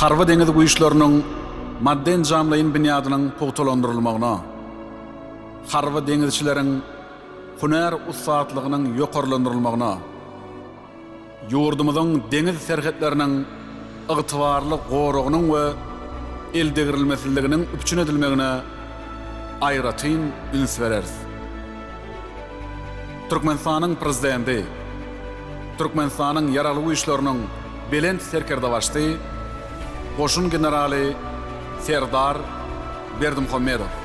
Harby-deňiz güýçleriniň maddy-enjamlaýyn binýadynyň pugtalandyrylmagyna, harby deňizçileriň hünär ussatlygynyň ýokarlandyrylmagyna, ýurdumyzyň deňiz serhetleriniň ygtybarly goragynyň we eldegrilmesizliginiň üpjün edilmegine aýratyn üns bereris. Türkmenistanyň Prezidenti, Türkmenistanyň Ýaragly Güýçleriniň Belent Serkerdebaşysy, goşun generaly Serdar Berdimuhamedow.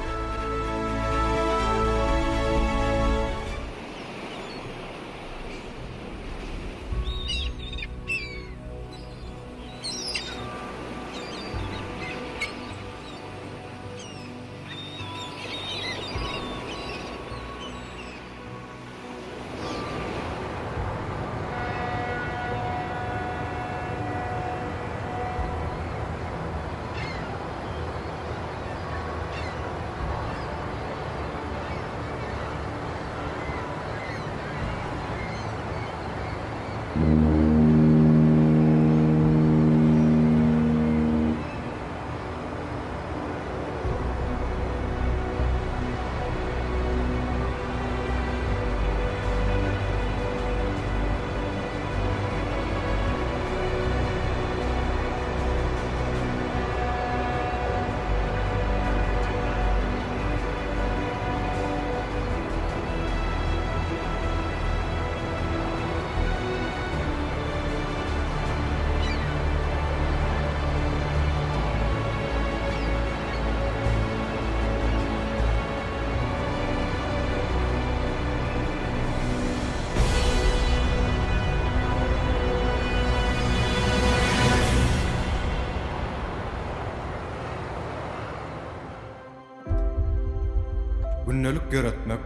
Gündelik ýöretmek,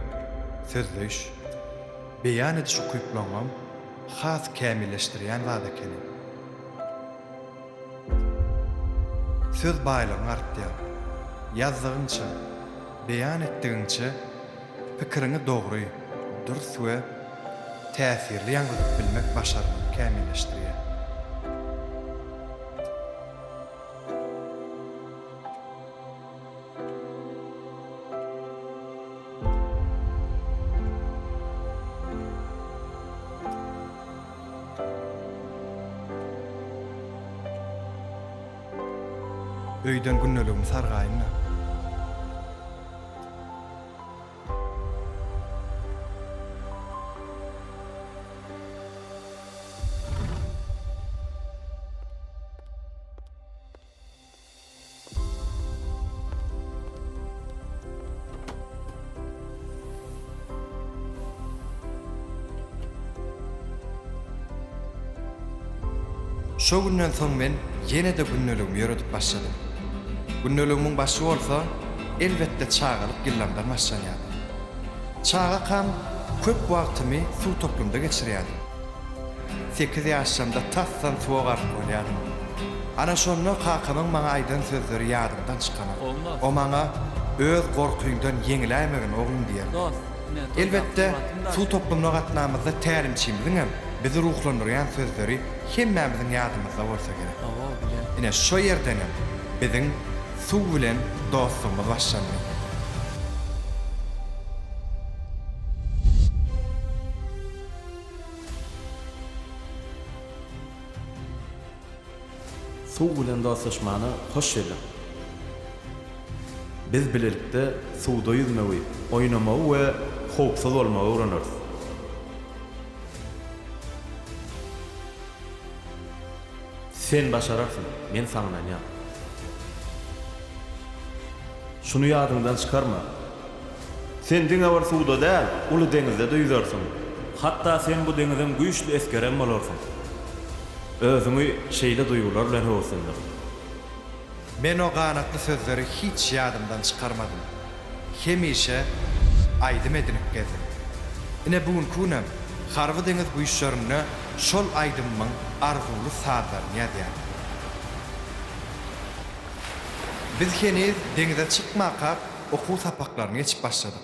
sözleýiş, beýan ediş ukyplaryňam has kämilleşdirýän zat ekeni. Söz baýlygyň artýar. Ýazdygyňça, beýan etdigiňçe pikiriňi dogry, dürs we täsirli ýaňzydyp bilmek başarnygyňy kämilleşdirýär. Öýden gündeligimi sargaýyn-da. Şo günden soň men ýene-de gündeligimi ýöredip başladym. Gündeligimiň başy bolsa, elbetde çagalyk ýyllarymdan başlanýardy. Çagakam köp wagtymy suw toplumda geçirýärdim. Sekiz ýaşlamda tasdan suwa gark bolýardym. Ana şonda kakamyň maňa aýdan sözleri ýadymdan çykanok. O maňa, Öz gorkyňdan ýeňiläýmegin, oglum diýerdi. Elbetde, suw toplumyna gatnamyzda tälimçimiziňem bizi ruhlandyrýan sözleri hemmämiziň ýadymyzda bolsa gerek. Ine, şo ýerdenem biziň suw bilen dostlugymyz başlandy. Suw bilen dostlaşmana hoş geldiň! Biz bilelikde suwda ýüzmegi, oýnamagy we howpsuz bolmagy öwreneris. Sen başararsyň, men saňa ynanýan. Şuny ýadyňdan çykarma. Sen diňe bir suwda däl, uly deňizde-de ýüzersiň. Hatda sen bu deňiziň güýçli esgerem bolarsyň. Özüňi şeýle duýgular bilen höweslendir. Men o ganatly sözleri hiç ýadymdan çykarmadym. Hemişe aýdym edinip gezdim. Ine bu günki günem Harby-deňiz güýçlerinde şol aýdymymyň arzuwly sazlaryny ýazýan. Biz heniz deňize çykmakak okuw sapaklaryny geçip başladyk.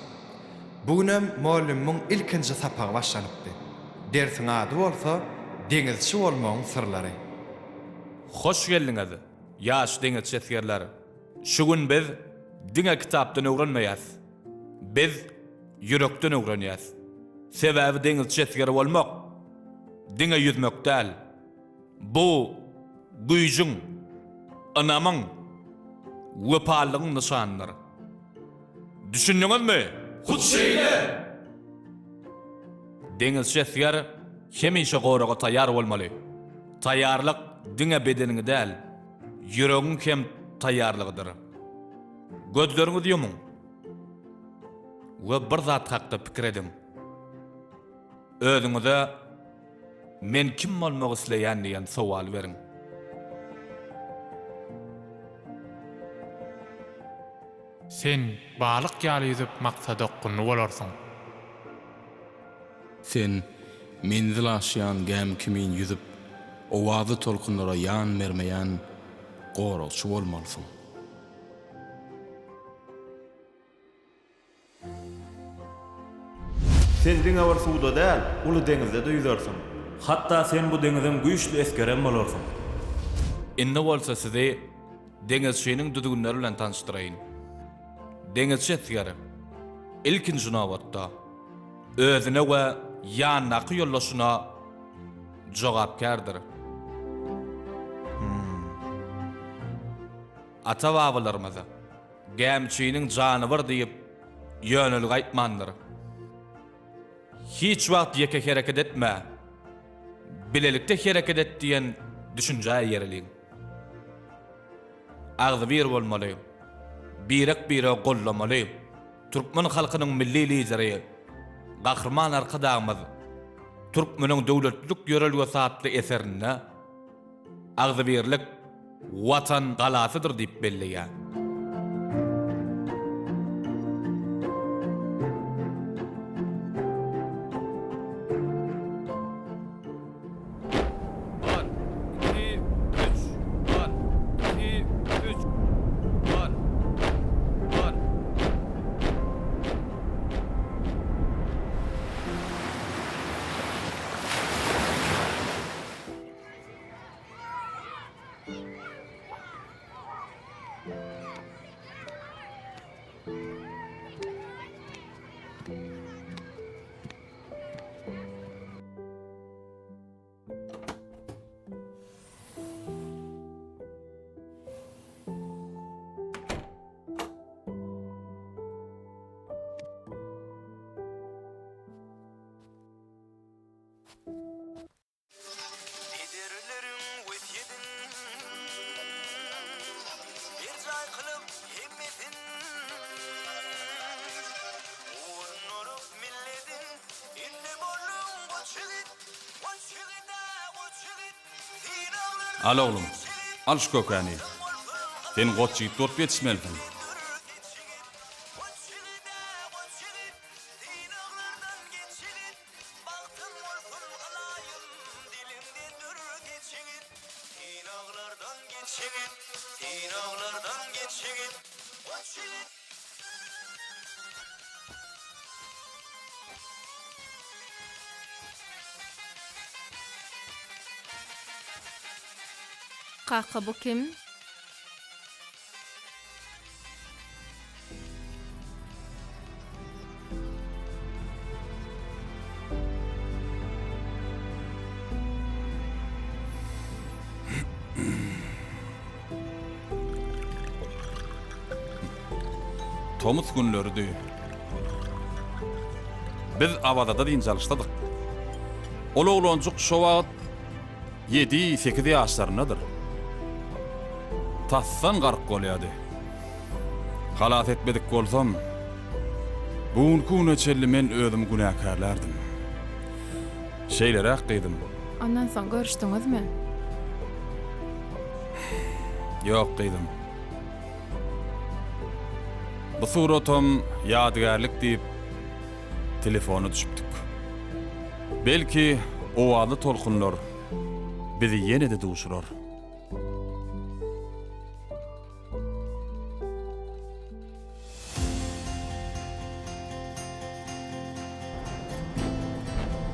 Bu günem mugallymyň ilkinji sapagy başlanypdy. Dersiň ady bolsa Deňizçi bolmagyň syrlary. Hoş geldiňiz! Ýaş deňizçi esgerler, şu gün biz diňe kitapdan öwrenmeýäs. Biz ýürekden öwrenýäs. Sebäbi deňizçi esgeri bolmak diňe ýüzmek däl. Bu güýjüň, ynamyň, wepalylygyň nyşanydyr. Düşündiňizmi? Hut şeýle! Deňizçi esger hemişe goraga taýýar bolmaly. Taýýarlyk diňe bedeniňi däl, ýüregiň hem taýýarlygydyr. Gözleriňizi ýumuň we bir zat hakda pikir ediň. Özüňize Men kim bolmak isleýän diýen sowaly beriň. Sen balyk ýaly ýüzüp maksada okgunly bolarsyň. Sen menzil aşýan gämi kimin ýüzüp, owazly tolkunlara ýan bermeýän goragçy bolmalysyň. Sen diňe bir suwda däl, uly deňizde-de ýüzersiň. Hatda sen bu deňiziň güýçli esgerem bolarsyň. Indi bolsa sizi deňizçiniň düzgünleri bilen tanyşdyraýyn. Deňizçi esger, ilkinji nobatda, özüne we ýanyndaky ýoldaşyna jogapkärdir. Ata-babalarymyz Gämiçiniň jany bir diýip, ýönelik aýtmandyr. Hiç wagt ýeke hereket etme, bilelikde hereket et diýen düşünjä eýereliň. Agzybir bolmaly, birek-biregi goldamaly. Türkmen halkynyň Milli Lideri Gahryman Arkadagymyz Türkmeniň döwletlilik ýörelgesi atly eserinde Agzybirlik Watan galasydyr diýip belleýär. Bir, iki, üç. Bir, iki, üç. Bir, bir. Pederleriň wesýetin Berjaý kylyp hemmesin Guwandyryp milletin Indi bolduň goç ýigit Goç ýigit-ä goç ýigit Synaglardan Al oglum, geç ýigit al şu kökäni. Bagtyň bolsun Sen goç ýigit bolup ýetişmelisiň. Dür seç ýigit Goç ýigit-ä goç ýigit Synaglardan geç ýigit Bagtyň bolsun ylaýym, diliňden dür geç ýigit, Synaglardan geç ýigit, synaglardan geç ýigit, Goç ýigit. Kaka bu kim? Tomus günleridi. Biz Awazada dynç alyşdadyk. Ol oglanjyk şo wagt Ýedi-sekiz ýaşlaryndadyr. Tasdan gark bolýardy. Halas etmedik bolsam, bu günki güne çenli men özümi günäkärlärdim. Şeýleräk gyzym. Ondan soň görüşdiňizmi? Ýok, gyzym. Bu suratam ýadygärlik diýip, telefona düşüpdik. Belki, owazly tolkunlar bizi ýene-de duşurar.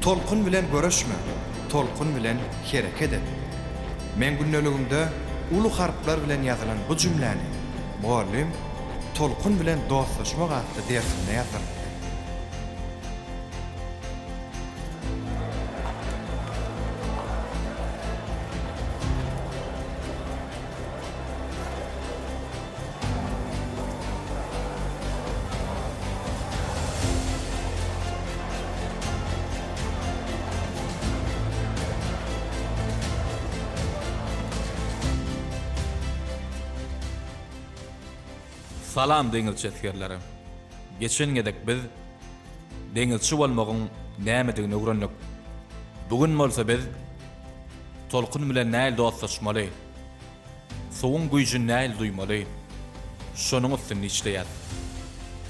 Tolkun bilen göreşme, tolkun bilen hereket et. Meň gündeligimde. uly harplar bilen ýazylan bu jümläni mugallym Tolkun bilen dostlaşmak atly dersinde ýazdyrypdy. Salam deňizçi esgerleri! Geçen gezek biz deňizçi bolmagyň nämedigini öwrendik. Bu gün bolsa biz tolkun bilen nähili dostlaşmaly? Suwuň güýjüni nähili duýmaly? Şonuň üstünde işleýäs.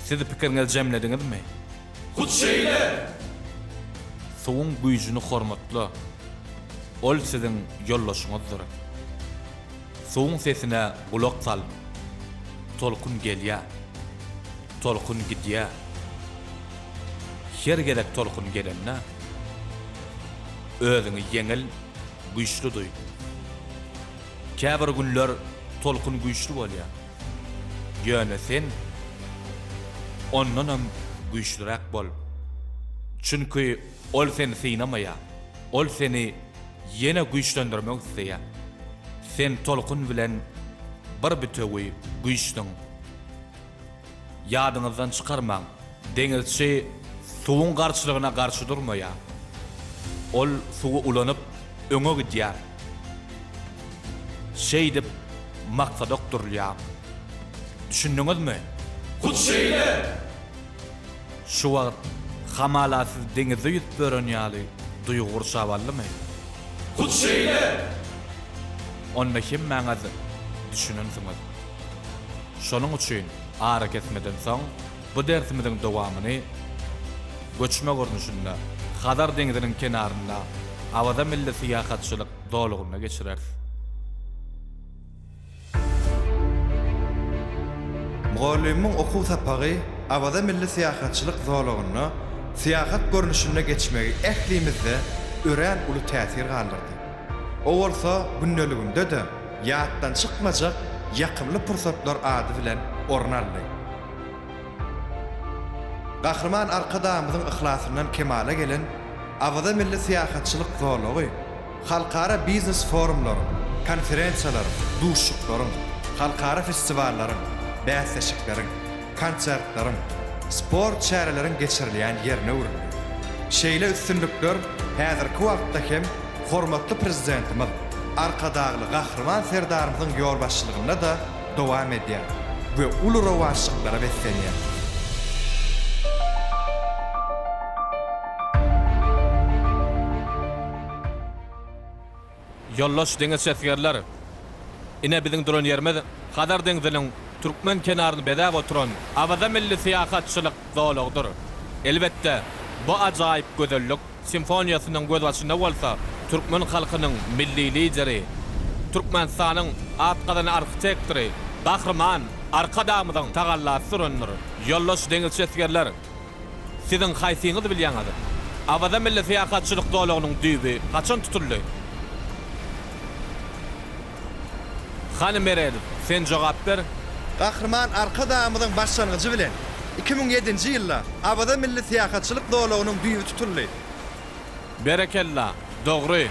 Siz pikiriňizi jemlediňizmi? Hut şeýle! Suwuň güýjüni hormatla. Ol siziň ýoldaşyňyzdyr. Suwuň sesine gulak sal. Tolkun gelýär. Tolkun gidýär. Her gezek tolkun gelende, özüňi ýeňil, güýçli duý. Käbir günler tolkun güýçli bolýar. Ýöne sen ondanam güýçlüräk bol. Çünki ol seni synamaýar. Ol seni ýene güýçlendirmek isleýär. Sen tolkun bilen bir bitewi güýçsüň. Ýadyňyzdan çykarmaň, deňizçi suwuň garşylygyna garşy durmaýar. Ol suwy ulanyp, öňe gidýär. Şeýdip, maksada okdurylýar. Düşündiňizmi? Hut şeýle! Şu wagt hamala siz deňizde ýüzüp ýören ýaly duýgy gurşap aldymy? Hut şeýle! Onda hemmäňiz düşünensiňiz. Şonuň üçin arakesmeden soň bu dersimiziň dowamyny göçme görnüşinde Hazar deňziniň kenarynda Awaza milli syýahatçylyk zolagynda geçireris. Mugallymyň okuw sapagy Awaza milli syýahatçylyk zolagynda syýahat görnüşinde geçmegi ählimizde örän uly täsir galdyrdy. O bolsa gündeligimde-de Ýatdan çykmajak ýakymly pursatlar ady bilen orun aldy. Gahryman Arkadagymyzyň yhlasyndan kemala gelen Awaza milli syýahatçylyk zolagy halkara biznes forumlaryň, konferensiýalaryň, duşuşyklaryň, halkara festiwallaryň, bäsleşikleriň, konsertleriň, sport çäreleriň geçirilýän ýerine öwrüldi. Şeýle üstünlikler häzirki wagtda hem hormatly Prezidentimiz Arkadagly Gahryman Serdarymyzyň ýolbaşçylygynda-da dowam edýär we uly rowaçlyklara beslenýär. Ýoldaş deňizçi esgerler! Ine biziň duran ýerimiz Hazar deňziniň türkmen kenaryny bezäp oturan Awaza milli syýahatçylyk zolagydyr. Elbetde, bu ajaýyp gözellik simfoniýasynyň gözbaşynda bolsa türkmen halkynyň Milli Lideri, Türkmenistanyň at gazanan arhitektory Gahryman Arkadagymyzyň tagallasy durandyr. Ýoldaş deňizçi esgerler! Siziň haýsyňyz bilýäňiz? Awaza milli syýahatçylyk zolagynyň düýbi haçan tutuldy? Hany Meredow, sen jogap ber. Gahryman Arkadagymyzyň başlangyjy bilen, 2007-nji ýylda Awaza milli syýahatçylyk zolagynyň düýbi tutuldy. Berekella, dogry.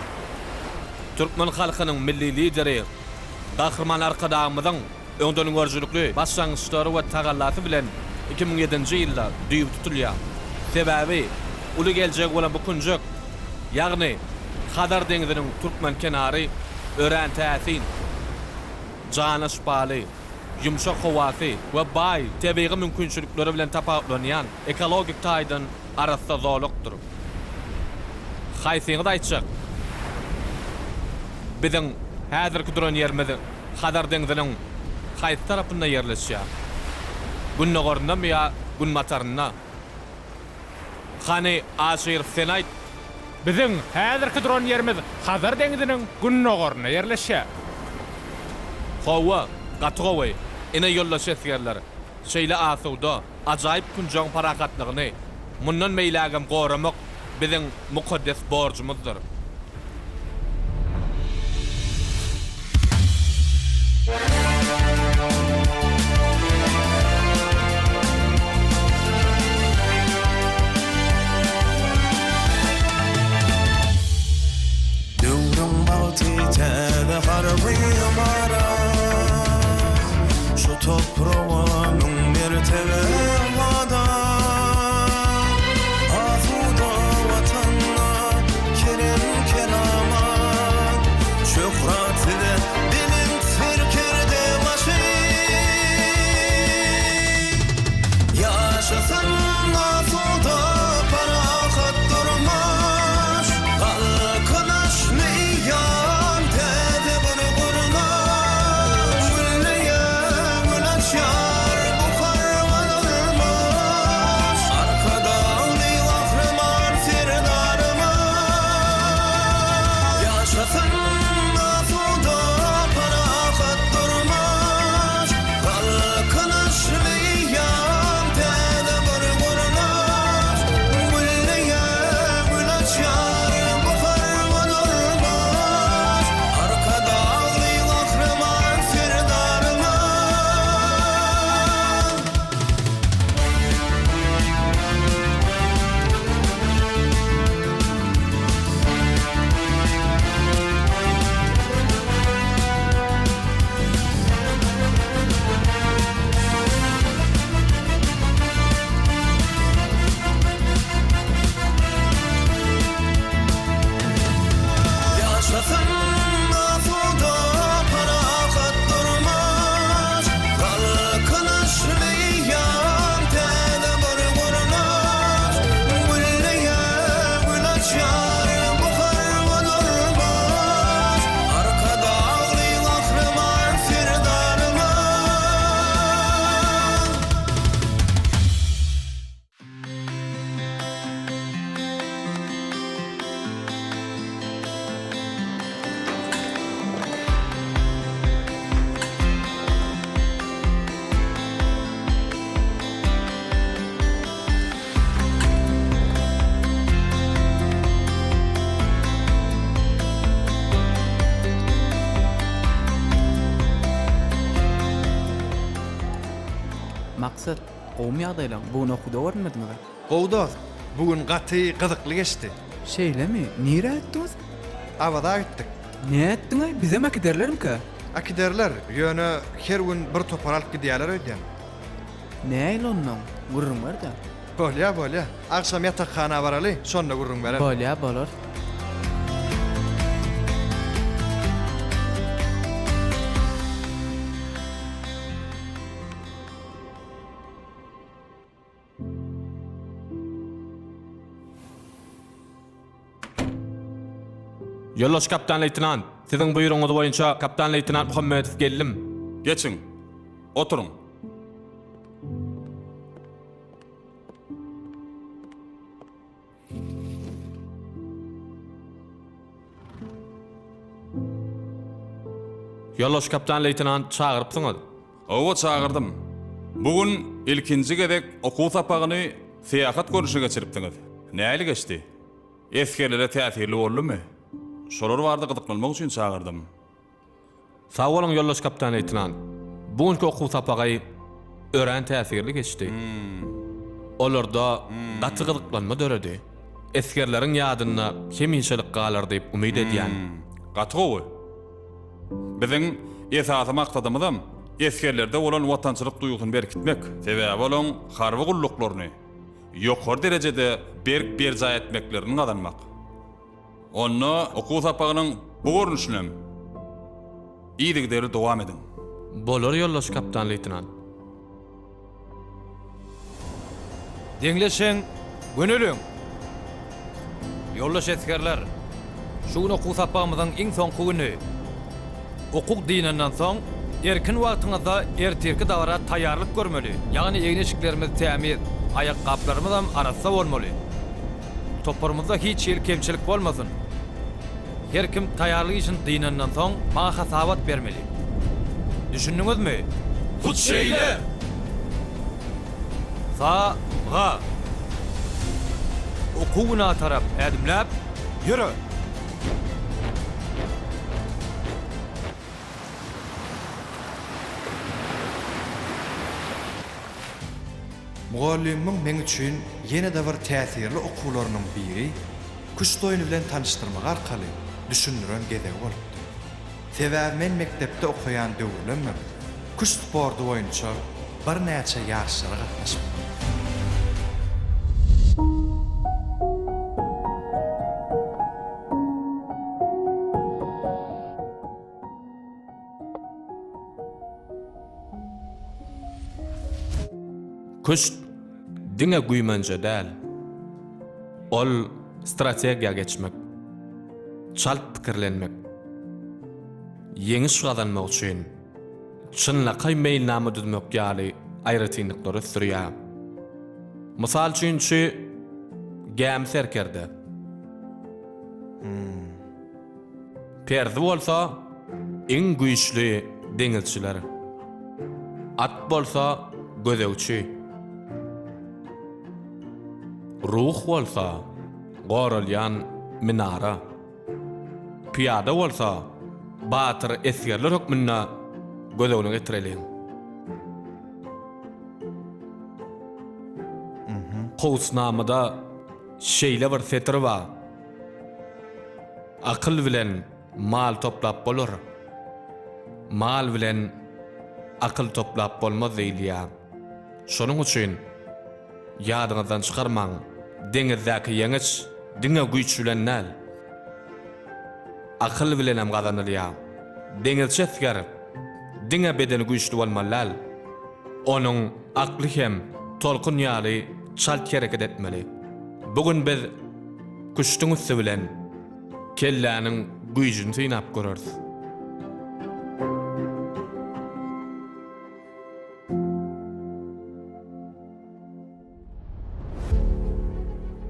Türkmen halkynyň Milli Lideri Gahryman Arkadagymyzyň öňdengörüjilikli başlangyçlary we tagallasy bilen 2007-nji ýylda düýbi tutulýar. Sebäbi uly geljegi bolan bu künjek, ýagny Hazar deňziniň türkmen kenary örän täsin, jana şypaly, ýumşak howasy we baý tebigy mümkinçilikleri bilen tapawutlanýan ekologik taýdan arassa zolakdyr. Haýsyňyz aýtjak? Biziň häzirki duran ýerimiz Hazar deňziniň haýsy tarapynda ýerleşýär? Gündogaryndamy ýa günbatarynda? Hany, Aşyrow, sen aýt! Biziň häzirki duran ýerimiz Hazar deňziniň gündogarynda ýerleşýär. Hawa, gaty gowy. Ine, ýoldaş esgerler, şeýle asuda, ajaýyp künjegiň parahatlygyny mundan beýlägem goramak biziň mukaddes borjumyzdyr. Maksat, gowumy ýagdaýlaň? Bu gün okuwda görünmediňiz-ä? Gowy dost, bu gün gaty gyzykly geçdi. Şeýlemi? Nirä gitdiňiz? Awaza gitdik. Nätdiň-aý, bizem äkiderlermikä? Äkiderler, ýöne her gün bir topar alyp gidýärler öýdýän. Nähili onnoň? Gürrüň ber-dä. Bolýa, bolýa. Agşam ýatakhana baraly, şonda gürrüň bererin. Bolýa, bolar. Ýoldaş kapitan-leýtenant, siziň buýrugyňyz boýunça kapitan-leýtenant Muhammedow geldim. Geçiň. Oturyň. Ýoldaş kapitan-leýtenant çagyrypsyňyz. Hawa, çagyrdym. Bu gün ilkinji gezek okuw sapagyny syýahat görnüşinde geçiripsiňiz. Nähili geçdi? Esgerlere täsirli boldumy? Şolar barada gyzyklanmak üçin çagyrdym. Sag boluň, ýoldaş kapitan-leýtenant. Bu günki okuw sapagy örän täsirli geçdi. Olarda gaty gyzyklanma döredi. Esgerleriň ýadynda hemişelik galar diýip umyt edýän. Gaty gowy. Biziň esasy maksadymyzam esgerlerde bolan watançylyk duýgusyny berkitmek. Sebäbi olaň harby gulluklaryny ýokary derejede berk berjaý etmeklerini gazanmak. Onda okuw sapagynyň bu görnüşinem yzygiderli dowam ediň. Bolar, ýoldaş kapitan-leýtenant. Deňleşiň, göneliň! Ýoldaş esgerler, şu gün okuw sapagymyzyň iň soňky güni. Okuw dynandan soň, erkin wagtyňyzda ertirki dabara taýýarlyk görmeli, ýagny egin-eşiklerimiz tämiz, aýakgaplarymyzam arassa bolmaly. Toparymyzda hiç hili kemçilik bolmasyn. Her kim taýýarlyk işini dynandan soň, maňa hasabat bermeli. Düşündiňizmi? Hut şeýle! Sa ga! Okuw bina tarap ädimläp, ýöre! Mugallymyň meň üçin ýene-de bir täsirli okuwlarynyň biri küşt oýny bilen tanyşdyrmak arkaly düşündiren gezegi bolupdy. Sebäbi men mekdepde okaýan döwürlemem küşt sporty boýunça birnäçe ýaryşlara gatnaşypdym. Küşt diňe güýmenje däl. Ol strategiýa geçmek, çalt pikirlenmek, ýeňiş gazanmak üçin çynlakaý meýilnama düzmek ýaly aýratynlyklary ösdürýär. Mysal üçin, şu gämi serkerde. Perzi bolsa iň güýçli deňizçiler. At bolsa gözegçi. Ruh bolsa goralýan minara. Pyýada bolsa batyr esgerler hökmünde göz öňüne getireliň. Kowusnamada şeýle bir setir bar. Akyl bilen mal toplap bolar, mal bilen akyl toplap bolmaz diýilýär. Şonuň üçin ýadyňyzdan çykarmaň, deňizdäki ýeňiş diňe güýç bilen däl, akyl bilenem gazanylýar. Deňizçi esger diňe bedeni güýçli bolmaly däl, onuň akly hem tolkun ýaly çalt hereket etmeli. Bu gün biz Küştüň üsti bilen kelläniň güýjüni synap göreris.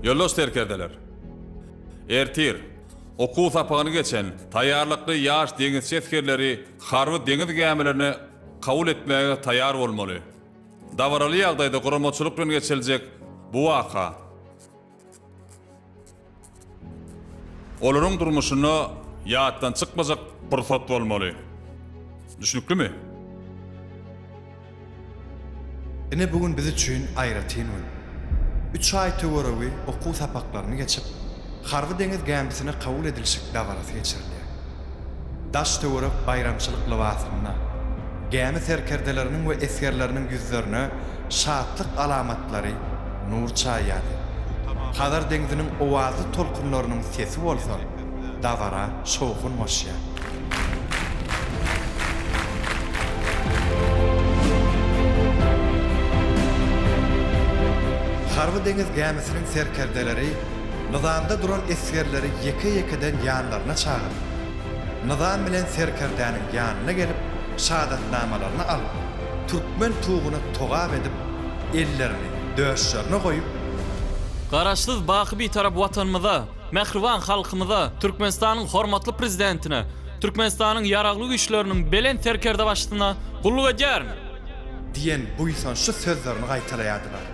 Ýoldaş serkerdeler! Ertir okuw sapagyny geçen taýýarlykly ýaş deňizçi esgerleri harby deňiz gämilerine kabul etmäge taýýar bolmaly. Dabaraly ýagdaýda guramaçylyk bilen geçiriljek bu waka Olaryň durmuşynda ýatdan çykmajak pursat bolmaly. Düşnüklimi? Ine bu gün biz üçin aýratyn gün. Üç aý töweregi okuw sapaklaryny geçip, harby deňiz gämisine kabul edilişik dabarasy geçirilýär. Daş-töwerek baýramçylyk lybasynda. Gämi serkerdeleriniň we esgerleriniň ýüzlerine şatlyk alamatlary nur çaýýardy. Hazar deňziniň owazly tolkunlarynyň sesi bolsa dabara şowhun goşýar. Harby deňiz gämisiniň serkerdeleri nyzamda duran esgerleri ýeke-ýekeden ýanlaryna çagyryp, nyzam bilen serkerdäniň ýanyna gelip, şahadatnamalaryny alyp, türkmen tuguny togap edip, ellerini döşlerine goýup, Garaşsyz, baky Bitarap Watanymyza, mähriban halkymyza, Türkmenistanyň hormatly Prezidentine, Türkmenistanyň Ýaragly Güýçleriniň Belent Serkerdebaşysyna gulluk edýärin! Diýen buýsançly sözlerini gaýtalaýardylar.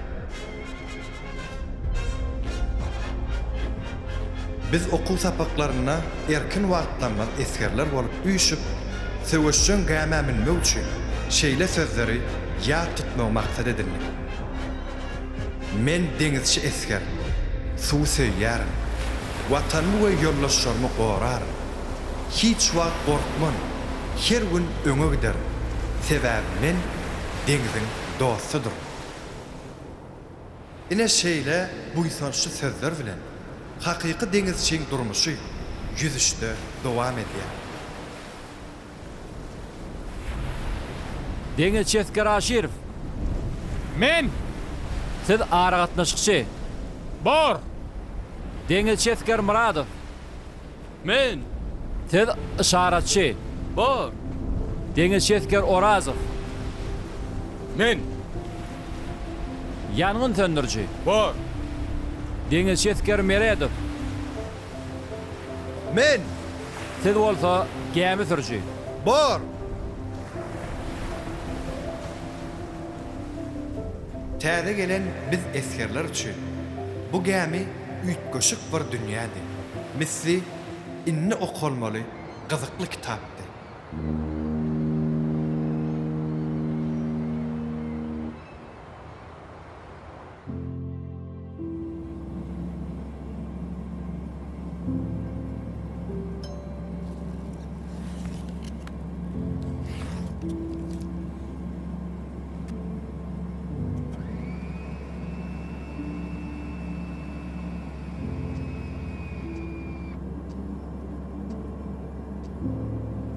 Biz okuw sapaklarynda erkin wagtlarymyz esgerler bolup üýşüp, söweşjeň gämä münmek üçin şeýle sözleri ýat tutmagy maksat edindik. Men deňizçi esger, suwy söýýärin. Watanymy we ýoldaşlarymy goraryn. Hiç wagt gorkman, her gün öňe giderin. Sebäbi men deňziň dostudyryn. Ine şeýle buýsançly sözler bilen hakyky deňizçiň durmuşy ýüzüşde dowam edýär. Deňizçi Esger Aşyrow. Men! Siz aragatnaşykçy. Bor! Deňizçi Esger Myradow. Men! Siz yşaratçy. Bor! Deňizçi Esger Orazow. Men! Ýangyn söndüriji. Bor! Deňizçi Esger Meredow. Men! Siz bolsa gämi sürüji. Bor! Täze gelen biz esgerler üçin bu gämi üýtgeşik bir dünýädi. Misli indi okalmaly gyzykly kitapdy.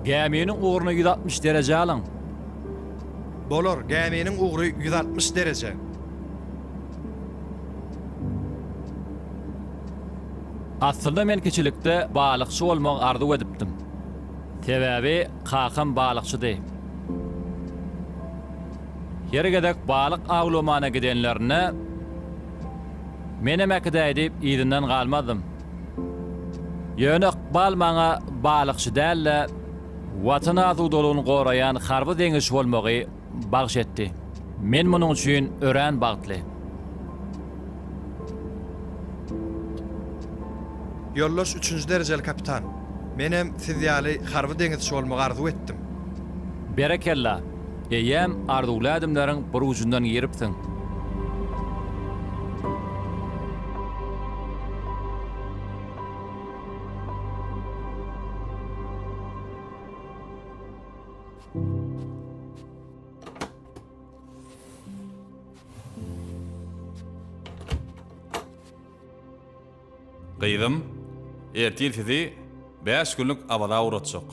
Gäminiň ugruny 160 dereje alyň. Bolar, gäminiň ugry 160 dereje. Aslynda men kiçilikde balykçy bolmagy arzuw edipdim. Sebäbi kakam balykçydy. Her gezek balyk awlamana gidenlerinde menem äkidäý diýip yzyndan galmazdym. Ýöne ykbal maňa balykçy däl-de, Watan asudalygyny goraýan harby deňizçi bolmagy bagyş etdi. Men munuň üçin örän bagtly. Ýoldaş üçünji derejeli kapitan, menem siz ýaly harby deňizçi bolmagy arzuw etdim. Berekella! Eýýäm arzuwly ädimleriň bir ujundan giripsiň. Gyzym, ertir sizi bäş günlük Awaza ugratjak.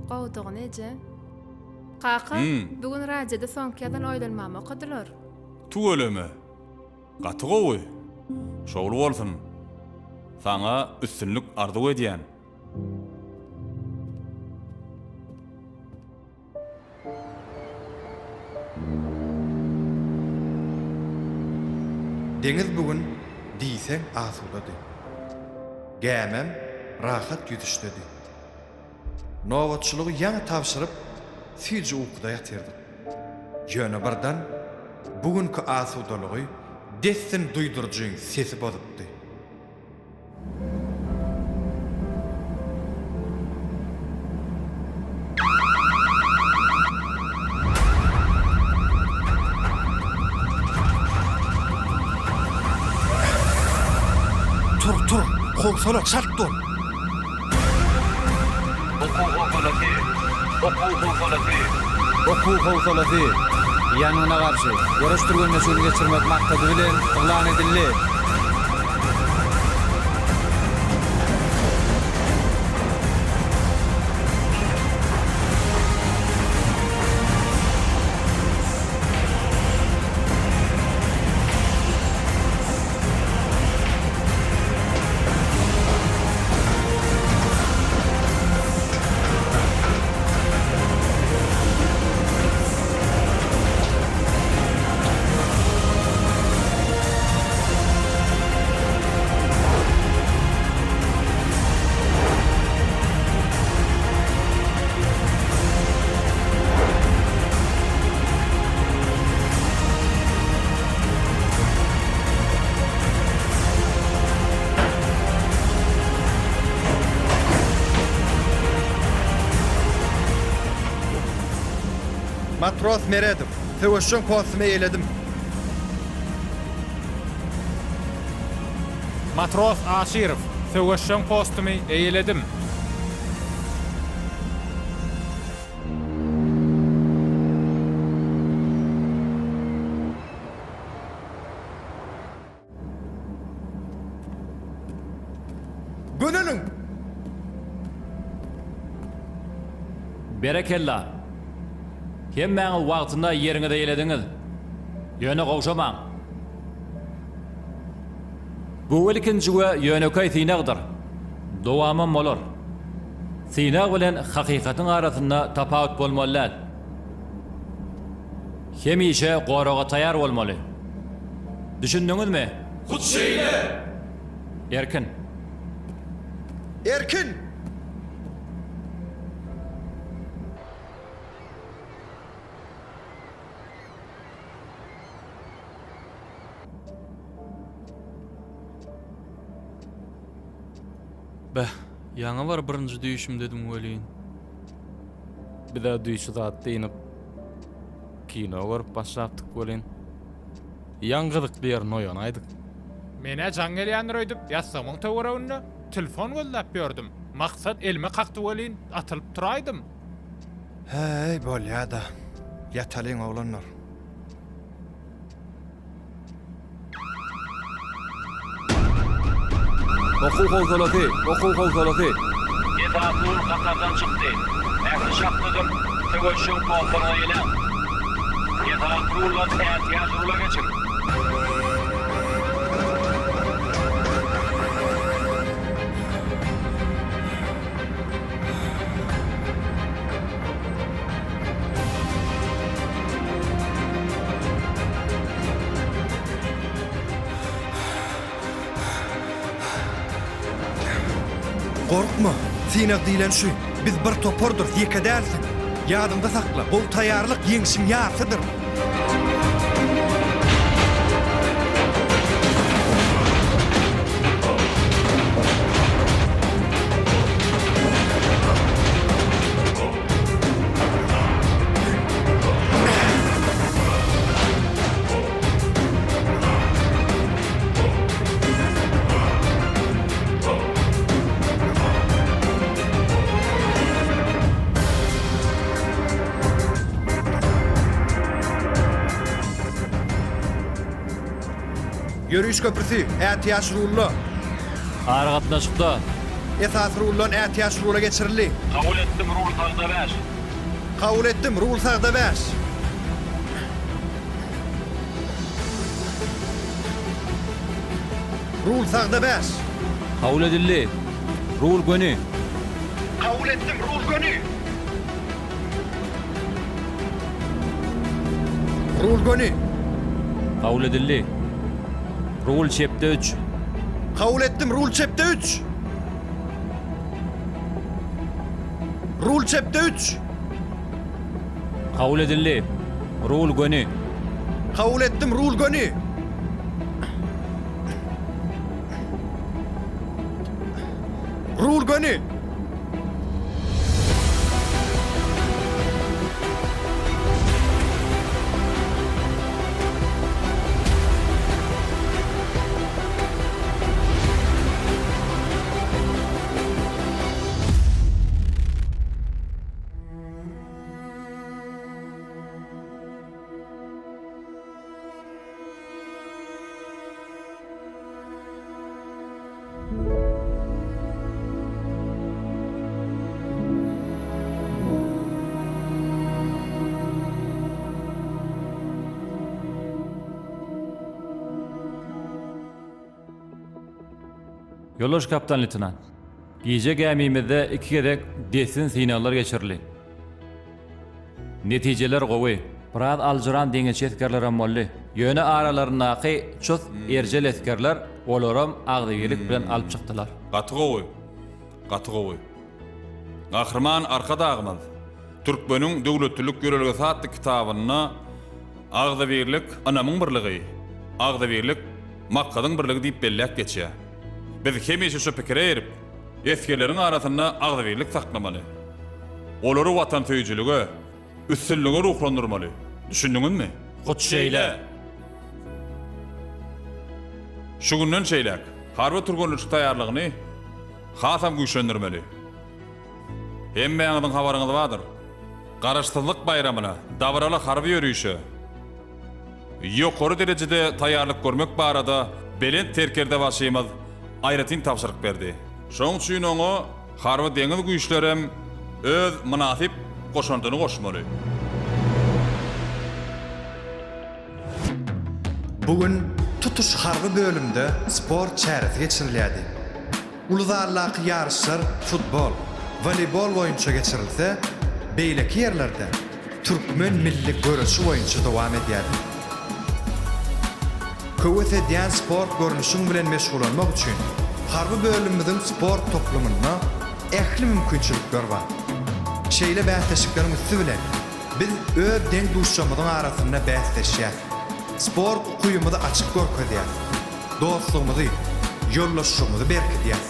Gowudygyny eje. Kaka, bu gün radioda soňky ýazan oýlanmamy okadylar. Tüweleme! Gaty gowy! Şowly bolsun! Saňa üstünlik arzuw edýän. Deňiz bu gün diýseň asudady. Gämem rahat ýüzüşdedi. Nobatçylygy ýaňy tabşyryp, süýji ukuda ýatyrdyk. Ýöne birden bu günki asudalygy dessin duýduryjyň sesi bozupdy. Tur, tur! Howsala, çalt bol! Okuw howsalasy! Okuw howsalasy! Okuw howsalasy! Ýangyna garşy göreş türgenleşigini geçirmek maksady bilen yglan edildi. Matros Meredow, söweşjeň postumy eýeledim. Matros Aşyrow, söweşjeň postumy eýeledim. Göneliň! Berekella! Hemmäňiz wagtynda ýeriňizi eýelediňiz. Ýöne gowşamaň. Bu ilkinji we ýönekeý synagdyr. Dowamam bolar. Synag bilen hakykatyň arasynda tapawut bolmaly däl. Hemişe goraga taýar bolmaly. Düşündiňizmi? Hut şeýle! Erkin. Erkin! Beh, ýaňy bir birinji düýşümdedim welin. Biz-ä düýşi zat dynyp, kino görüp başlapdyk welin, ýaňy gyzykly ýerinde oýanaýdyk. Men-ä jaň gelýändir öýdüp, ýassygymyň töwereginde telefon gözläp ýördüm. Maksat elime kakdy welin, atylyp turaýdym. Häý, bolýa-da. Ýatalyň, oglanlar. Okuw howsalasy! Okuw howsalasy! Esasy ugur hatardan çykdy. Ähli şahsydyr söweşjeň postlaryňa eýläň. Esasy ruldan ätiýaç rula geçiň. Gorkma, synag diýlen şu. Biz bir topardyrys, ýeke dälsiň. Ýadyňda sakla, gowy taýýarlyk ýeňşiň ýarsydyr. Ýöriş köprüsi, ätiýaç rulda. Aragatnaşykda. Esasy ruldan ätiýaç rula geçirildi. Kabul etdim rul sagda bäş. Kabul etdim, rul sagda bäş. Rul sagda bäş. Kabul edildi. Rul göni. Kabul etdim, rul göni. Rul göni. Kabul edildi. Rul çepde üç. Kabul etdim, rul çepde üç. Rul çepde üç. Kabul edildi. Rul göni. Kabul etdim, rul göni. Rul göni. Ýoldaş kapitan-leýtenant, gije gämimizde iki gezek dessin synaglar geçirildi. Netijeler gowy. Biraz aljyran deňizçi esgerlerem boldy. Ýöne aralaryndaky çus erjel esgerler olaram agzybirlik bilen alyp çykdylar. Gaty gowy. Gaty gowy. Gahryman Arkadagymyz Türkmeniň döwletlilik ýörelgesi atly kitabynda Agzybirlik, ynamyň birligi, agzybirlik, maksadyň birligi diýip belläp geçýär. Biz hemişe şu pikire eýerip, esgerleriň arasynda agzybirlik saklamaly. Olary watansöýüjilige, üstünlige ruhlandyrmaly. Düşündiňizmi? Hut şeýle. Şu günden şeýläk harby türgenleşik taýýarlygyny hasam güýçlendirmeli. Hemmäňiziň habaryňyz bardyr. Garaşsyzlyk baýramyna, dabaraly harby ýörişe ýokary derejede taýýarlyk görmek barada Belent Serkerdebaşymyz aýratyn tabşyryk berdi. Şonuň üçin oňa Harby-deňiz güýçlerem öz mynasyp goşandyny goşmaly. Bu gün tutuş harby bölümde sport çäresi geçirilýärdi. Uly zaldaky ýaryşlar futbol, woleýbol boýunça geçirilse, beýleki ýerlerde türkmen milli göreşi boýunça dowam edýärdi. Höwes edýän sport görnüşiň bilen meşgulanmak üçin harby bölümimiziň sport toplumynda ähli mümkinçilikler bar. Şeýle bäsleşikleriň üsti bilen biz öz deň-duşlarymyzyň arasynda bäsleşýäs, sport ukyýymyzy açyp görkezýäs, dostlugymyzy, ýoldaşlygymyzy berkidýäs.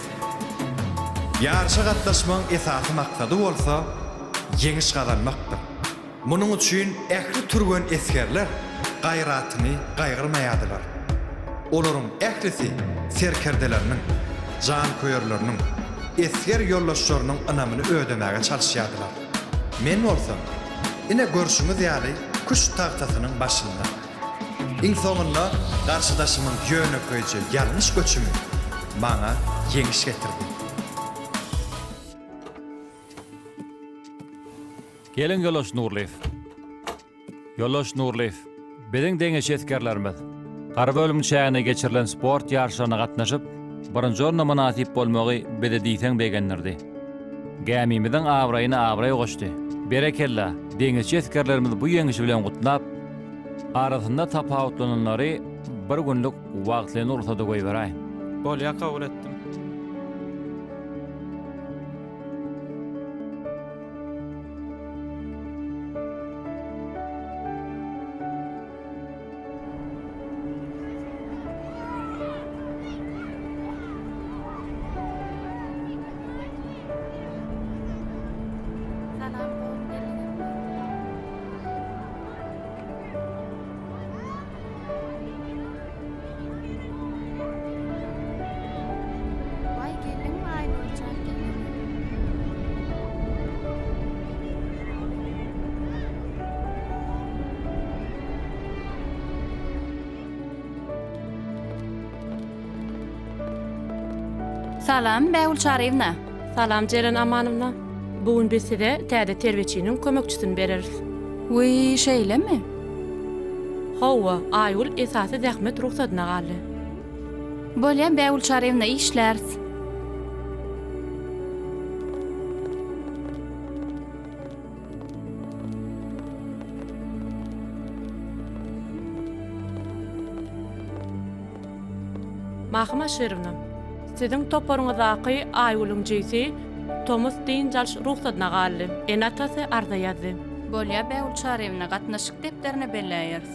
Ýaryşa gatnaşmagyň esasy maksady bolsa ýeňiş gazanmakdyr. Munuň üçin ähli türgen esgerler gaýratyny gaýgyrmaýardylar. Olaryň ählisi serkerdeleriniň, janköýerleriniň, esger ýoldaşlarynyň ynamyny ödemäge çalyşýardylar. Men bolsa, ine görşüňiz ýaly küşt tagtasynyň başynda. Iň soňunda garşydaşymyň ýönekeýje ýalňyş göçümi maňa ýeňiş getirdi. Geliň Ýoldaş Nurlyýew. Ýoldaş Nurlyýew, biziň deňizçi esgerlerimiz harby bölümiň çäginde geçirilen sport ýaryşlaryna gatnaşyp, birinji orna mynasyp bolmagy bizi diýseň begendirdi. Gämimiziň abraýyna abraý goşdy. Berekella, deňizçi esgerlerimizi bu ýeňişi bilen gutlap, arasynda tapawutlananlary bir günlük wagtlaýyn rugsada goýberäý. Bolýa kabul etdim. Salam gowy geldiňizmi? Waý geldiňmi Aýnurjan geleli. Salam Bägül Çaryýewna. Salam Jeren Amanowna. Bu gün biz size täze terbiýeçiniň kömekçisini bereris. Wiý, şeýlemi? Hawa, Aýgül esasy zähmet rugsadyna galdy. Bolýa, Bägül Çaryýewna, işläris. Mahym Aşyrowna, siziň toparyňyzdaky Aýgülüň jigsi tomus dynç alyş rugsadyna galdy. Ene-atasy arza ýazdy. Bolýa, Bägül Çaryýewna, gatnaşyk depderine belläýeris.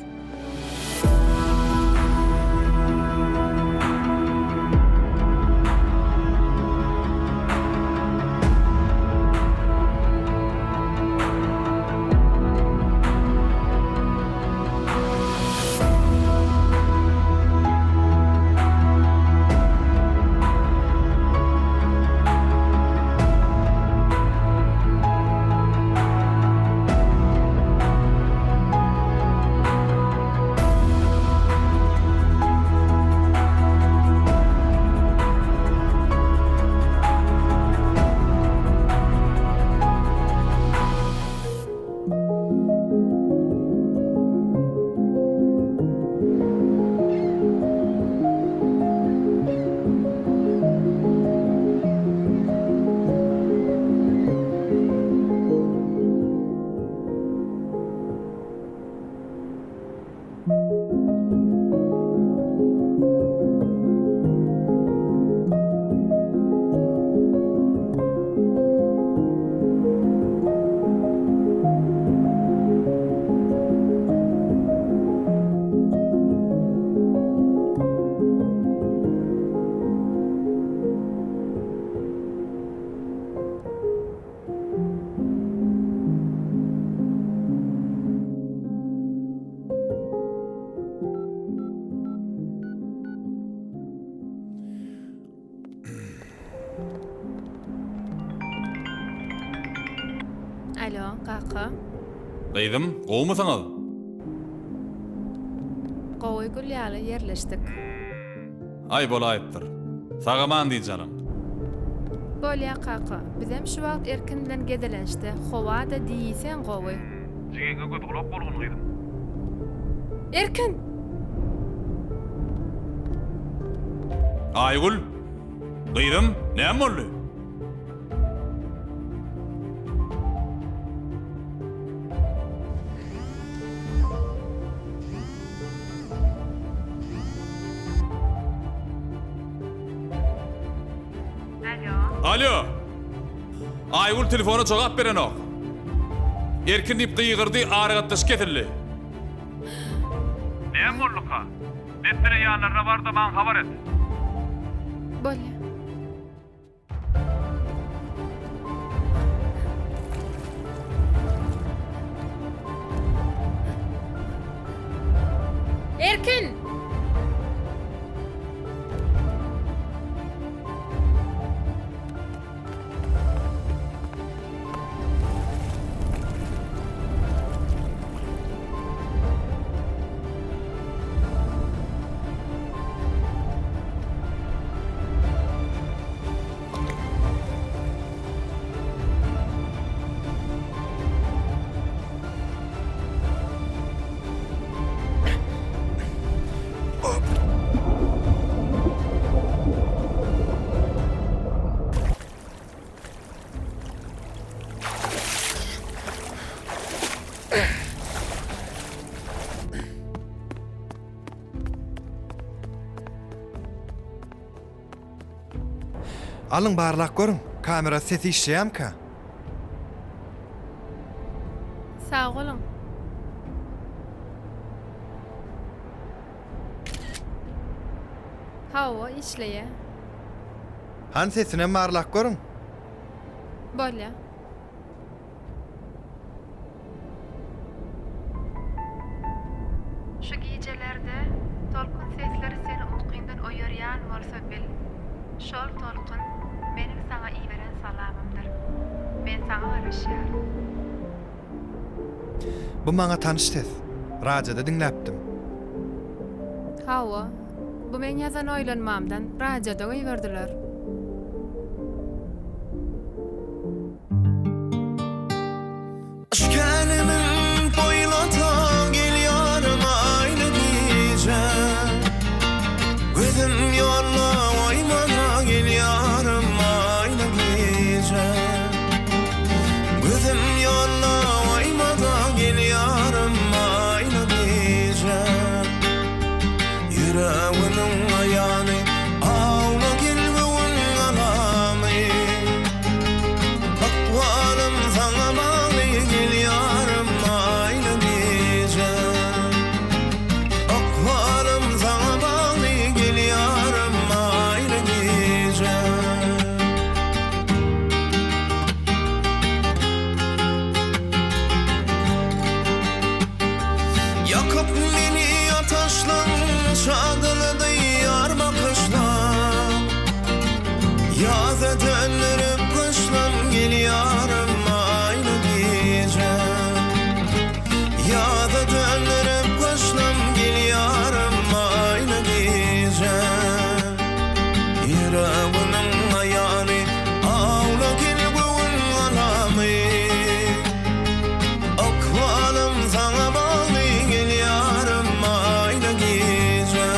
Alo, kaka. Gyzym, gowumysyňyz? Gowy gül ýaly ýerleşdik. Aý bolaýypdyr. Sag-aman diý janyň. Bolýa kaka, bizem şu wagt Erkin bilen gezelençde, howa-da diýseň gowy. Jigiňe göz-gulak bolgun gyzym. Erkin! Aýgül! Gyzym, näme boldy? Alo. Aýgül telefona jogap berenok. Erkin diýip gygyrdy, aragatnaşyk kesildi. Näme bolduka? Dessine ýanlaryna bar-da maňa habar et. Bolýa. Erkin! Alyň barlap görüň, kamera sesi işleýärmikä? Sag boluň. Hawa, işleýär. Hany sesinem barlap görüň. Bolýa. Şu gijelerde tolkun sesleri seni ukyňdan oýarýan bolsa bil, şol tolkun meniň saňa iberen salamymdyr. Men saňa garaşýaryn. Bu maňa tanyş ses. Radioda diňläpdim. Hawa, bu meň ýazan oýlanmamdan radioda goýberdiler. Yşk älemin toýlata gelýärin aýly gije Gözüm ýolda goýmana gelýärin aýly gije Gözüm ýolda goýmada gelýärin aýly gije Ýüregimiň aýany awla gel göwün galamy Ykbalym saňa bagly gelýärim aýly gije Ykbalym saňa bagly gelýärim aýly gije Ýakyp meni ataşlaň Şadylydy ýar bakyşlaň Ýaza döndürip gyşlam Gelýärim aýly gije Ýaza döndürip gyşlam Gelýärim aýly gije Ýüregimiň aýany Awla gel göwün galamy Ykbalym saňa bagly gelýärim aýly gije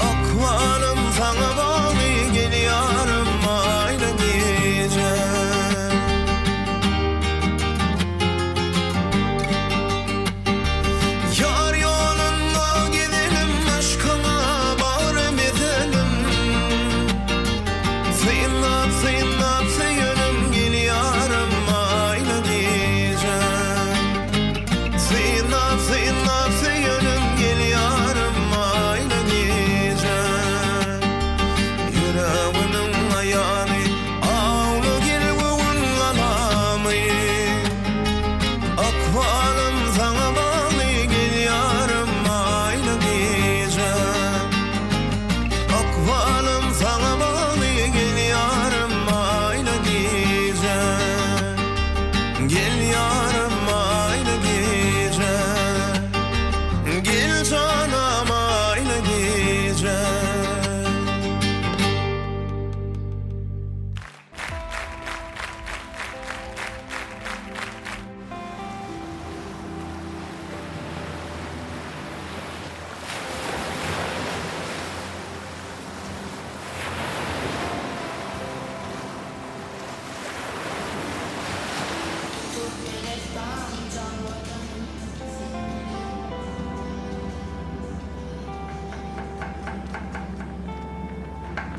Ykbalym saňa bagly gelýärim.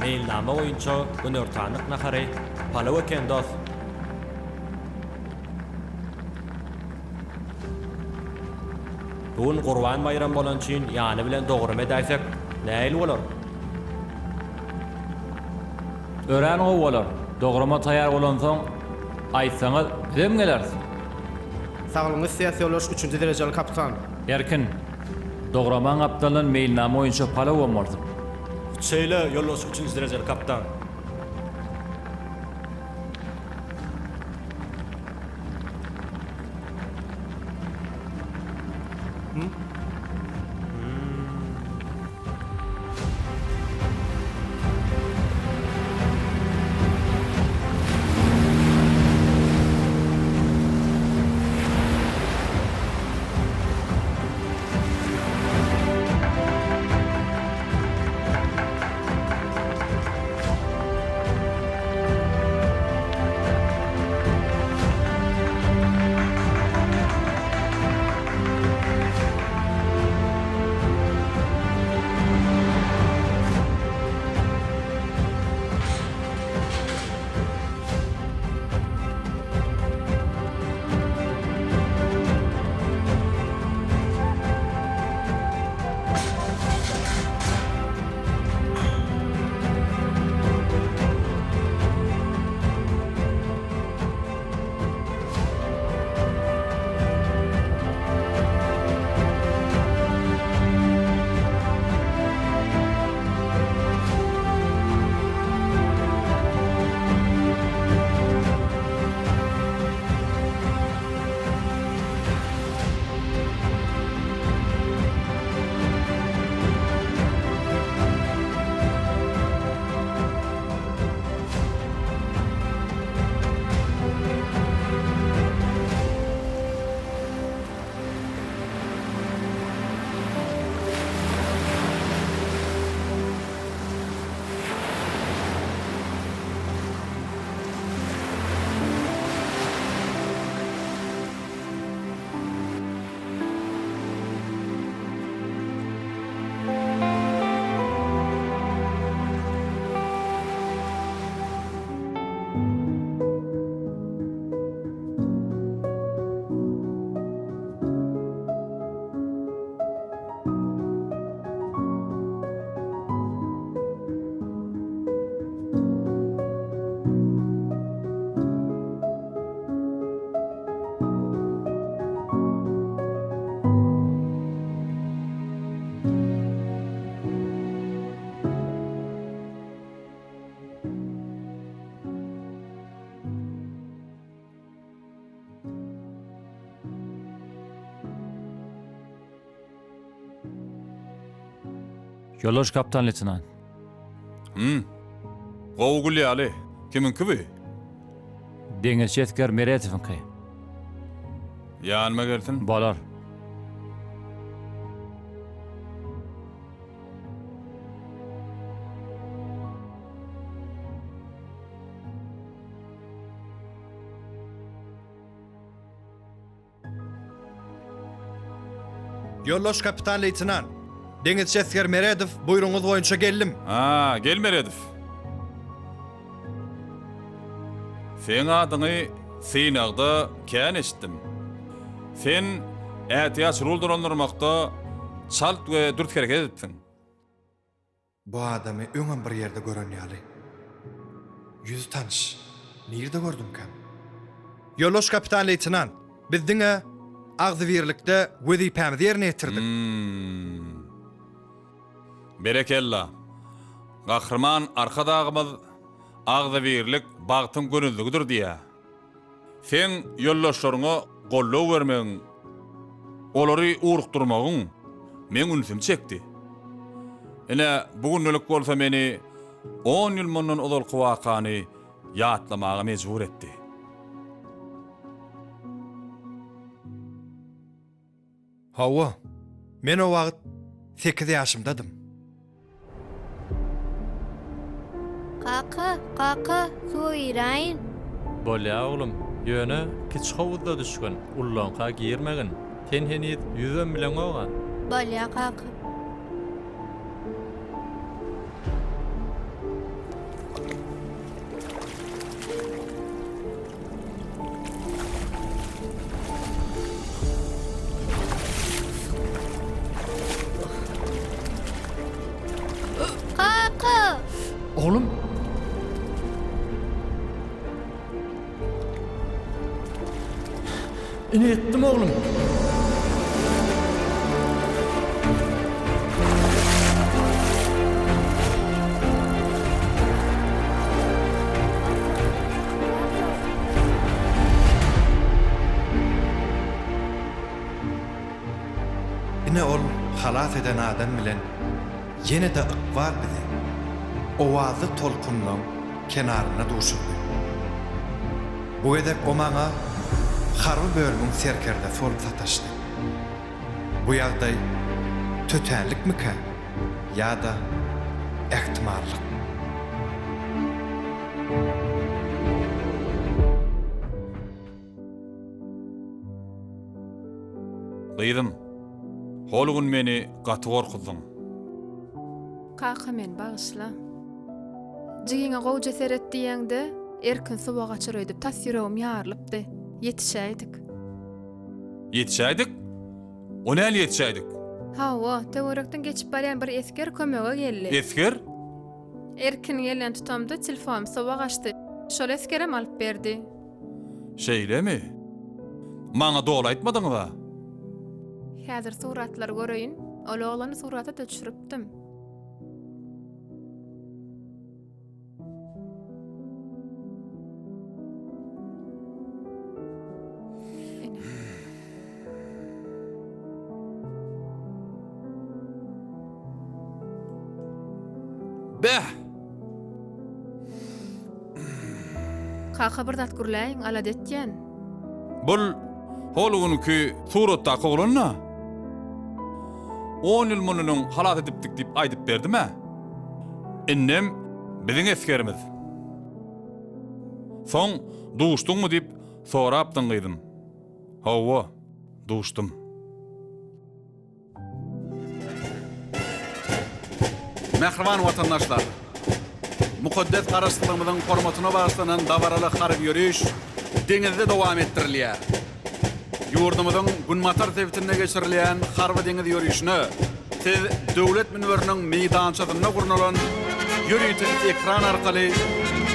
Meýilnama boýunça günortanlyk nahary palaw eken, dos. Bu gün Gurban baýram bolany üçin ýany bilen dograma edäýsek, nähili bolar? Örän gowy bolar. Dograma taýýar bolansoň, aýtsaňyz, bizem geleris. Saglygyňy isleýäs ýoldaş üçünji derejeli kapitan. Erkin, dogramaň gapdalyndan meýilnama boýunça palawam bolsun. Hut şeýle, ýoldaş üçünji derejeli kapitan. Ýoldaş kapitan leýtenant. Hum. Gowy gül ýaly. Kimiňki bu? Deňizçi esger Meredowyňky. Ýanyma gelsin. Bolar. Ýoldaş kapitan leýtenant, deňizçi esger Meredow buýrugyňyz boýunça geldim. Ha, gel Meredow. Seň adyňy synagda kän eşitdim. Sen ätiýaç rul dolandyrmakda çalt we dürs hereket edipsiň. Bu adamy öňem bir ýerde gören ýaly. Ýüzi tanyş. Nirde gördümkäm? Ýoldaş kapitan leýtenant, biz diňe agzybirlikde wezipämizi ýerine ýetirdik. Hum. Berekella. Gahryman Arkadagymyz Agzybirlik bagtyň gönezligidir diýýär. Seň ýoldaşlaryňa goldaw bermegiň, olary ugrukdyrmagyň meň ünsümi çekdi. Ine, bu gündelik bolsa meni on ýyl mundan ozalky wakany ýatlamaga mejbur etdi. Hawa, men o wagt sekiz ýaşymdadym. Kaka, kaka, suwa giräýin. Bolýa oglum, ýöne kiçi howuzda düşgün, ullaňka girmegin. Sen heniz ýüzem bileňog-a. Bolýa kaka. Kaka! Oglum! Ine ýetdim oglum. Ine ol halas eden adam bilen ýene-de ykbal bizi owazly tolkunlaň kenarynda duşurdy. Bu gezek o maňa harby bölümiň serkerdesi bolup sataşdy. Bu ýagdaý tötänlikmikä ýa-da ähtimallyk? Gyzym, hol gün meni gaty gorkuzdyň. Kaka meni bagyşla. Jigiňe gowja seret diýeňde, Erkin suwa gaçar öýdüp tas ýüregim ýarylypdy. Ýetişäýdik. Ýetişäýdik? O näli ýetişäýdik? Hawa, töwerekden geçip barýan bir esger kömege geldi. Esger? Erkin gelende tutamda telefonym suwa gaçdy. Şol esgerem alyp berdi. Şeýlemi? Maňa doly aýtmadyňyz-a? Häzir suratlary göreýin. Ol oglany surata-da düşüripdim. Ine. Beh! Kaka bir zat gürläýiň, alada etýän. Bul hol günki suratdaky oglan-da. On ýyl mundan öň halas edipdik diýip aýdyp berdim-ä. Indem biziň esgerimiz. Soň duşduňmy diýip sorapdyň gyzym. Hawa, duşdum. Mähriban watandaşlar! Mukaddes Garaşsyzlygymyzyň hormatyna bagyşlanan dabaraly harby ýöriş deňizde dowam etdirilýär. Ýurdumyzyň günbatar sebitinde geçirilýän harby-deňiz ýörişine siz Döwlet münberiniň meýdançasynda gurnalan ýörite ekran arkaly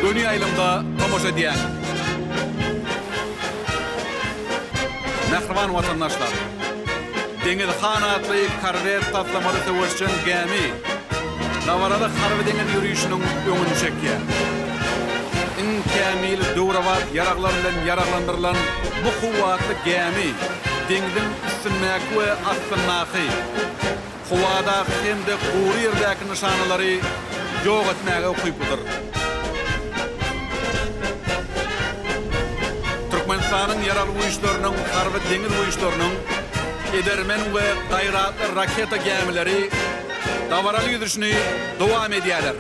göni ýaýlymda tomaşa edýäňiz. Mähriban watandaşlar! Deňiz han atly korwet taslamaly söweşjeň gämi dabaraly harby-deňiz ýörişiniň öňüni çekýär. Iň kämil döwrebap ýaraglar bilen ýaraglandyrylan bu kuwwatly gämi deňziň üstündäki we astyndaky, howadaky hem-de gury ýerdäki nyşanalary ýok etmäge ukyplydyr. Türkmenistanyň Ýaragly Güýçleriniň Harby-deňiz güýçleriniň edermen we gaýratly raketa gämileri dabaraly ýüzüşini dowam edýärler.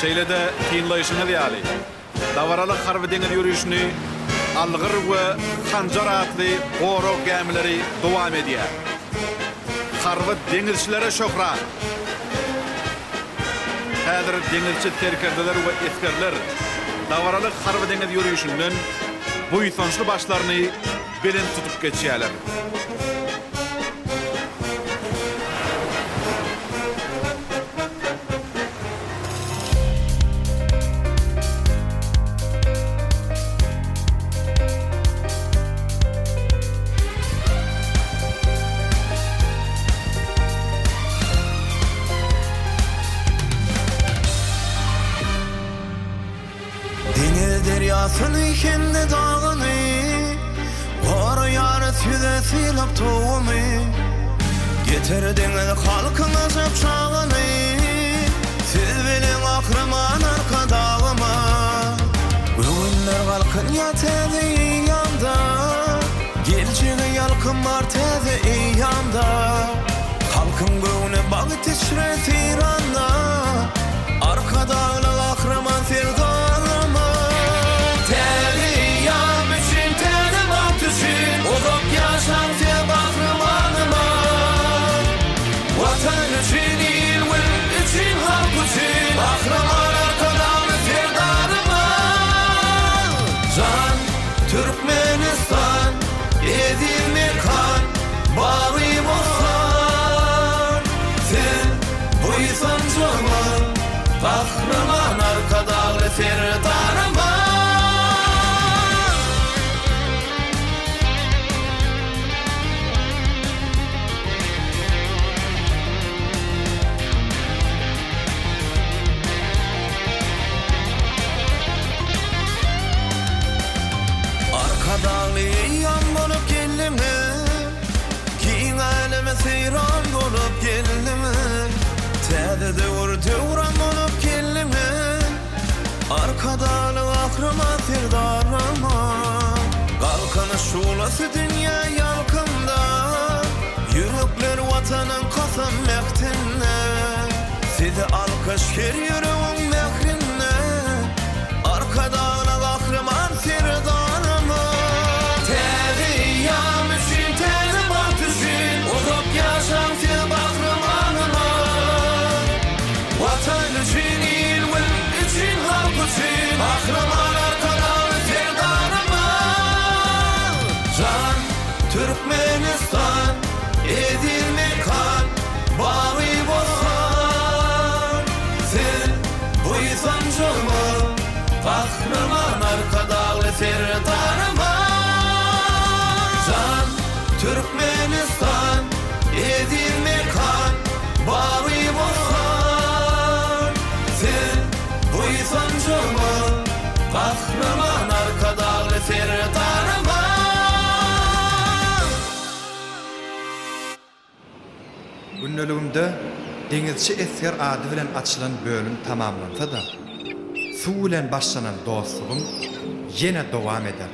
Şeýle-de synlaýşyňyz ýaly, Dabaraly harby-deňiz ýörişini Algyr we Hanjar atly gorag gämileri dowam edýär. Harby deňizçilere şöhrat! Häzir deňizçi serkerdeler we esgerler dabaraly harby-deňiz ýörişinden buýsançly başlaryny belent tutup geçýärler. Deňiz derýasyny hem-de dagyny Goraýarys ýüze sylap tugumy Getir deňiz halkyň ajap çagyny Siz bilen Gahryman Arkadagymyz Göwünler galkynýar täze eýýamda Geljege ýalkym bar täze eýýamda Halkyň göwni bagt içre seýranda, Arkadagly Gahryman Serdarymyz. Täze eýýam üçin, täze bagt üçin, Uzak ýaşaň sen Gahrymanymyz. Watan üçin, il-gün üçin, halk üçin, Gahryman Arkadagly Serdarymyz. Jan Türkmenistan, eziz mekan, Bagy bossan. Şuglasy dünýä ýalkymda, Ýürekler Watanyň kasam ähtinde. Size alkyş her ýüregiň mährinde, Arkadagly Gahryman Serdarymyz. Täze eýýam üçin, täze bagt üçin, Uzak ýaşaň siz Gahrymanymyz. Watan üçin, il-gün üçin, halk üçin, Gahryman Arkadagly Serdarymyz! Jan Türkmenistan, eziz mekan, bagy bossan. Sen buýsanjymyz, Gahryman Arkadagly Serdarymyz! Jan Türkmenistan, eziz mekan, bagy bossan. Sen buýsanjymyz, Gahryman Arkadagly Serdarymyz! Gündeligimde Deňizçi esger ady bilen açylan bölüm tamamlansa-da, suw bilen başlanan dostlugym ýene dowam eder.